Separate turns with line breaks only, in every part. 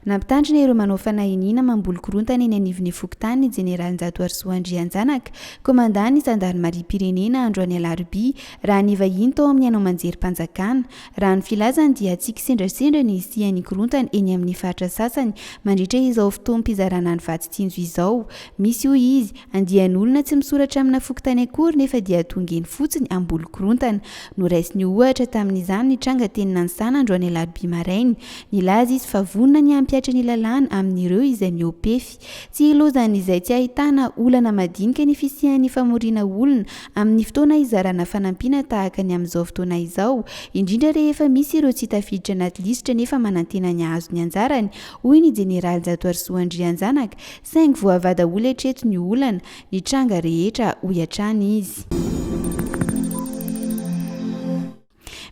Nampitandrina ireo manao fanahiniana mamboly korontana eny anivon'ny fokontany ny jeneraly Njatoarisoa Andrianjanaka, kaomandan'ny zandarimariam-pirenena androany alarobia, raha nivahiny tao amin'ny haino aman-jerim-panjakana. Raha ny filazany dia tsy kisendrasendra ny hisian'ny korontana eny amin'ny faritra sasany mandritra izao fotoam-pizarana ny vatsy tsinjo izao. Misy, hoy izy, andian'olona tsy misoratra amina fokontany akory nefa dia tonga eny fotsiny hamboly korontana. Noraisiny ho ohatra tamin'izany ny tranga teny Nanisana androany alarobia maraina. Nilaza izy fa vonona ny hampihatra ny lalàna amin'ireo izay mihoa-pefy. Tsy ilozan'izay tsy ahitana olana madinika ny fisian'ny famoriana olona amin'ny fotoana hizarana fanampiana tahaka ny amin'izao fotoana izao, indrindra rehefa misy ireo tsy tafiditra anaty lisitra nefa manantena ny hahazo ny anjarany, hoy ny jeneraly Njatoarisoa Andrianjanaka, saingy voavaha daholo hatreto ny olana, ny tranga rehetra, hoy hatrany izy.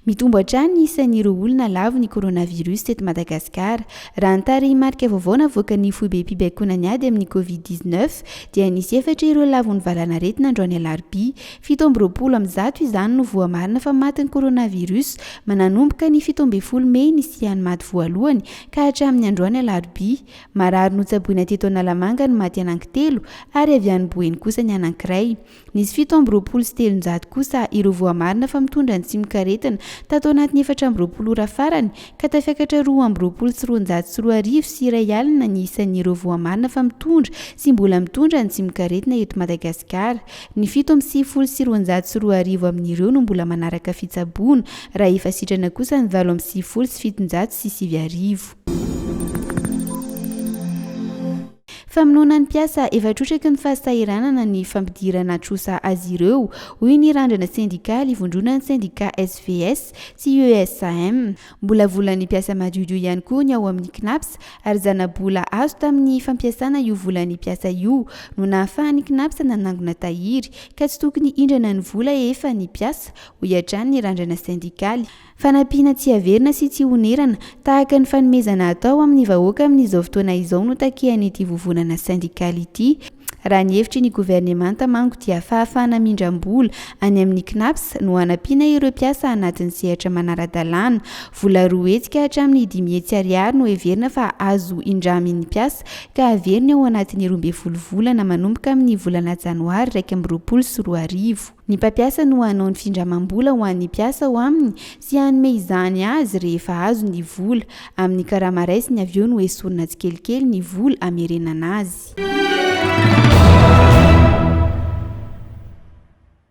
Mitombo hatrany ny isan'ireo olona lavo ny coronavirus teto Madagasikara. Raha ny tarehimarika vaovao navoakan'ny foibem-pibaikoana ny ady amin'ny Covid 19 dia nisy efatra ireo lavon'ny valanaretina androany alarobia. 127 izany no voamarina fa matin'ny coronavirus mananomboka ny 17 mey nisian'ny maty voalohany ka hatramin'ny androany alarobia. Marary notsaboina teto Analamanga ny maty anankitelo ary avy any Boeny kosa ny anankiray. Nisy 327 kosa ireo voamarina fa mitondra ny tsimokaretina tato anatin'ny 24 ora farany ka tafiakatra 2222 21 ny isan'ireo voamarina fa mitondra sy mbola mitondra ny tsimokaretina eto Madagasikara. Ny 2297 amin'ireo no mbola manaraka fitsaboana raha efa sitrana kosa ny 798 09. Famonoana ny mpiasa efa trotraky ny fahasahiranana ny fampidirana trosa azy ireo, hoy ny randrana sendikaly ivondronan'ny sendika SVS sy UESAM. Mbola volan'ny mpiasa madiodio ihany koa ny ao amin'ny Cnaps ary zana-bola azo tamin'ny fampiasana io volan'ny mpiasa io no nahafahan'ny Cnaps nanangona tahiry ka tsy tokony hindrana ny vola efa ny mpiasa, hoy hatrany ny randrana sendikaly. Fanampiana tsy averina sy tsy onerana, tahaka ny fanomezana atao amin'ny vahoaka amin'izao fotoana izao no takian'ity vovonana sendikaly ity. Raha ny hevitry ny governemanta manko dia fahafahana mindram-bola any amin'ny Cnaps no hanampiana ireo mpiasa anatin'ny sehatra manara-dalàna. Vola roa hetsy ka hatramin'ny dimy hetsy ariary no heverina fa azo indramin'ny mpiasa ka averiny ao anatin'ny 12 volana manomboka amin'ny volana janoary 2021. Ny mpampiasa no hanao ny findramam-bola ho an'ny mpiasa ao aminy sy hanome izany azy rehefa azo ny vola. Amin'ny karama raisiny avy eo no esorina tsikelikely ny vola amerenana azy.